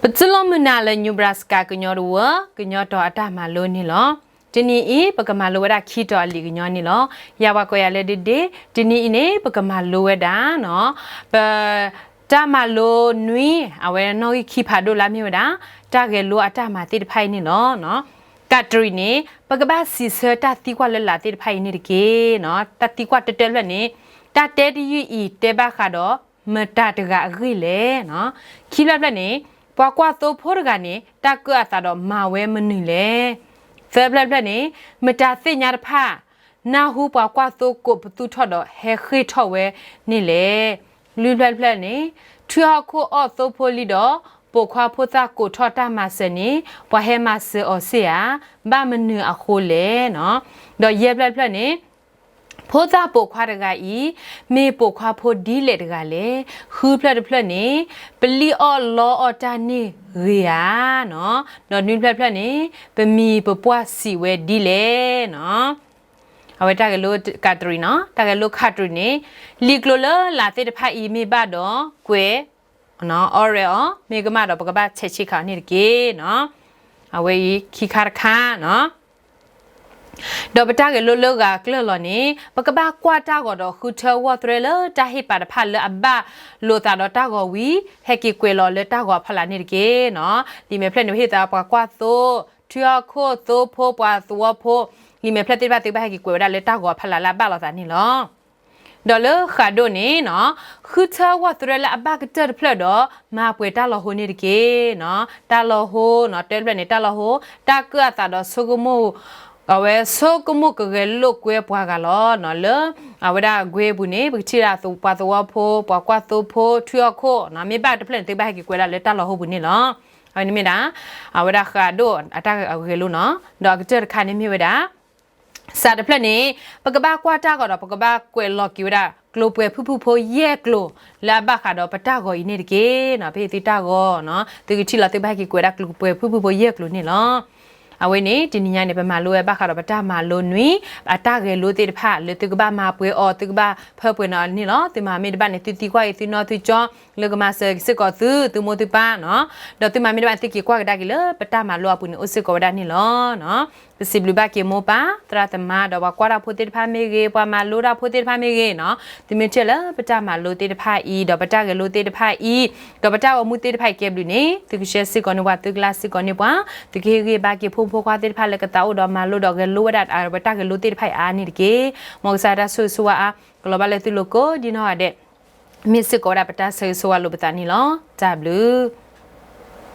ကၠိလီၤမုၢ်နၤလၢ Nebraska ကညီတဝၢ ကညီတီၤအတၢ်မၤလိန့ၣ်လီၤ. တနံၤအံၤ ပကမၤလိဝဲဒၣ်ခံတီၤအလံာ်ကညီန့ၣ်လီၤ. ယၤပှၤကိးယၤလၢ ဒ့ဒ့, တနံၤအံၤန့ၣ် ပကမၤလိဝဲဒၣ် ပ တၢ်မၤလိနွံ အဝဲနီၣ်ဂံၢ်ခံဖးဒိၣ်လၢအမ့ၢ်ဝဲဒၣ် တၢ်ဂဲၤလိအတၢ်မၤသ့ၣ်တဖၣ်အံၤန့ၣ်လီၤ. ကးတရံးန့ၣ် ပကဘၣ်စံးဆၢတၢ်သံကွၢ်လၢလာ်သ့ၣ်တဖၣ်အံၤန့ၣ်တက့ၢ်. တၢ်သံကွၢ်တတၢၢ်ဖျၢၣ်န့ၣ် တၢ်တဲတယုၢ်အံၤတဲဘၣ်ဃးဒီး မတၤတဂၤအဂ့ၢ်လဲၣ်. ခံဖျၢၣ်ဖျၢၣ်န့ၣ် ပှၤကွၢ်သိဖိတဂၤန့ၣ် တၢ်ကၢၣ်အသးဒီးမၤဝဲမနုၤလဲၣ်. သၢဖျၢၣ်ဖျၢၣ်န့ၣ် မတၤသ့ၣ်ညါတဖၣ် နၢ်ဟူပှၤကွၢ်သိကိးပသူထီၣ်ဒီးဟဲဃ့ၢ်ထီၣ်ဝဲန့ၣ်လဲၣ်. လွံၢ်ဖျၢၣ်ဖျၢၣ်န့ၣ် ထွံၣ်ဟီၣ်ခိၣ်အီၣ်သိဖိလံဒီး ပိာ်ခွါဖိသၣ်ကိးထီၣ်တၢ်မၤစၢၤန့ၣ် ပှၤဟဲမၤစၢၤအီၤစ့ၢ်ဧါ, ဘၣ်မနုၤအဃိလဲၣ်. ဒီးယဲၢ်ဖျၢၣ်ဖျၢၣ်န့ၣ် ဖိသၣ်ပိာ်ခွါတဂၤအံၤ မ့ၢ်ပိာ်ခွါဖိဒ်လဲၣ်တဂၤလဲၣ်. ဃုဖျၢၣ်တဖျၢၣ်န့ၣ် ပလံၣ်အီၣ်လီအီၣ်တၢ်န့ၣ်ဂ့ၤဧါ. ဒီးနွံဖျၢၣ်ဖျၢၣ်န့ၣ် ပမံၤပပှၢ်စံးဝဲဒ်လဲၣ်. အဝဲတၢ်ဂဲၤလိကးတရံးနီၤ, တၢ်ဂဲၤလိကးတရံးန့ၣ် လံာ်ကျိၤလၢလာ်သ့ၣ်တဖၣ်အံၤမ့ၢ်ဘၣ်ဒီး ကွဲး အီရဲၣ်အီၤ, မ့ၢ်ကမၣ်ဒီးပကဘၣ်ဆဲးဆံးခးအီၤန့ၣ်တက့ၢ်. အဝဲအံၤခံခါတခါနီၤ. ဒီးပတၢ်ဂဲၤလိလၢဂၤကျၢၢ်လီၤန့ၣ် ပကဘၣ်ကွၢ်တၢ်ဂီၤဒီးဃုထၢဂီၢ်သရဲလၢတၢ်ဟ့ၣ်ပာ်တဖၣ်လၢအဘၣ်လိာ်သးဒီးတၢ်ဂီၤဝံၤ ဟဲက့ၤကွဲးလီၤလၢတၢ်ဂီၤအဖီလာ်န့ၣ်တက့ၢ်. လံာ်မဲာ်ဖျၢၣ်န့ၣ် ပဟ့ၣ်သးပှၤကွၢ်သိ, ထွံၣ်ဟီၣ်ခိၣ်, သိဖိ, ပှၤသဝီဖိ, လံာ်မဲာ်ဖျၢၣ်သ့ၣ်တဖၣ်သုကဘၣ်ဟဲက့ၤကွဲးဝဲဒၣ်လၢတၢ်ဂီၤအဖီလာ်လၢအဘၣ်လိာ်သးန့ၣ်လီၤ. ဒီးလၢဃးဒိၣ်န့ၣ်နီၤ, ဃုထၢဂီၢ်သရဲလၢအဘၣ်ကတၢၢ်တဖျၢၣ်ဒီး မၤပှဲၤတၢ်လီၤဟိန့ၣ်တက့ၢ်. တၢ်လီၤဟိနီၤ, တဖျၢၣ်န့ၣ် တၢ်လီၤဟိ, တၢ်ကၢၣ်အသးဒီးဆိကမိၣ်, အဝဲဆိကမိၣ်ကဂဲၤလိာ်ကွဲပှၤဂၤလီၤ. လၢအဝဲဒၣ်ကွဲးပူၤန့ၣ် ပကထံၣ်ဒၣ်ပှၤသဝီဖိ, ပှၤကွၢ်သိဖိ, ထွံၣ်ဟီၣ်ခိၣ်, မ့ၢ်ဘၣ်တဖျၢၣ်န့ၣ် သုကဘၣ်ဟဲက့ၤကွဲးဒၣ်လၢတၢ်လီၤဟိပူၤန့ၣ်လီၤ. အဝဲန့ၣ်မ့ၢ်ဒၣ် အဝဲဒၣ်ဃးဒိၣ်အတၢ်ဂဲၤလိနီၤ. ဒီးအကတၢၢ်တခါန့ၣ်မ့ၢ်ဝဲဒၣ် စးတဖျၢၣ်န့ၣ် ပကဘၣ်ကွၢ်တၢ်ဂီၤဒီး ပကဘၣ်ကွဲးလီၤက့ၤဝဲဒၣ် ကျိၤပှဲၤဖုၣ်ဖုၣ်ဖိယဲၢ်ကျိၤ လၢအဘၣ်ဃးဒီးပတၢ်ဂီၤအံၤန့ၣ်တက့ၢ်. ပဟ့ၣ်သုတၢ်ဂီၤနီၤ, သုကထံၣ်လီၤသုကဘၣ်ဟဲက့ၤကွဲးဒၣ်ကျိၤပှဲၤဖုၣ်ဖုၣ်ဖိယဲၢ်ကျိၤန့ၣ်လီၤ. အဝဲန့ၣ် တနံၤညါန့ၣ် ပမၤလိဝဲဘၣ်ဃးဒီးပတၢ်မၤလိနွံ အတၢ်ဂဲၤလိသ့ၣ်တဖၣ် လၢသုကဘၣ်မၤပှဲၤအီၤ သုကဘၣ်ဖၢပှဲၤန့ၣ်လီၤ. သုမၤမ့ၢ်တဘၣ်န့ၣ် သုသံကွၢ်အံၤ သုနီၢ်သုကၠီ လၢကမၤစၢၤစ့ၢ်ကီးသု သုမိၢ်သုပၢ်နီၤ. ဒီးသုမၤမ့ၢ်တဘၣ်န့ၣ် သုက့ၤကွၢ်ကဒါက့ၤလၢပတၢ်မၤလိအပူၤန့ၣ် အိၣ်စ့ၢ်ကီးဝဲဒၣ်န့ၣ်လီၤ. ပစံးဘျုးဘၣ်က့ၤမိၢ်ပၢ် သရၣ်သမါ ဒီးပှၤကွၢ်တၢ်ဖိသ့ၣ်တဖၣ်မ့ၢ်ဂ့ၤ, ပှၤမၤလိတၢ်ဖိသ့ၣ်တဖၣ်မ့ၢ်ဂ့ၤနီၤ, သုမ့ၢ်ထံၣ်လၢပတၢ်မၤလိသ့ၣ်တဖၣ်အံၤ ဒီးပတၢ်ဂဲၤလိသ့ၣ်တဖၣ်အံၤ ဒီးပတၢ်ဂီၤမူသ့ၣ်တဖၣ်အံၤကဲဘျုးန့ၣ် သုကshareစ့ၢ်ကီးန့ၢ်ပှၤ သုကlikeစ့ၢ်ကီးန့ၢ်ပှၤ, သုကဟ့ၣ်ဂံၢ်ဘါက့ၤဖိမုၣ်ဖိခွါသ့ၣ်တဖၣ်လၢကသးအိၣ်ဒီးမၤလိဒီးဂဲၤလိဝဲဒၣ်ပတၢ်ဂဲၤလိသ့ၣ်တဖၣ်အံၤအါန့ၣ်တက့ၢ်. မ်ကစၢ်ယွၤတၢ်ဆိၣ်ဂ့ၤဆိၣ်ဝါအါ ကလီၤဘၣ်လၢသုလိၤကိးဒ်နီၢ်ဂၤဒဲး, မ့ၢ်စ့ၢ်ကီးဝဲဒၣ်ပတၢ်ဆၢဂ့ၤဆၢဝါလိာ်ပသးန့ၣ်လီၤ. တၢ်ဘျုး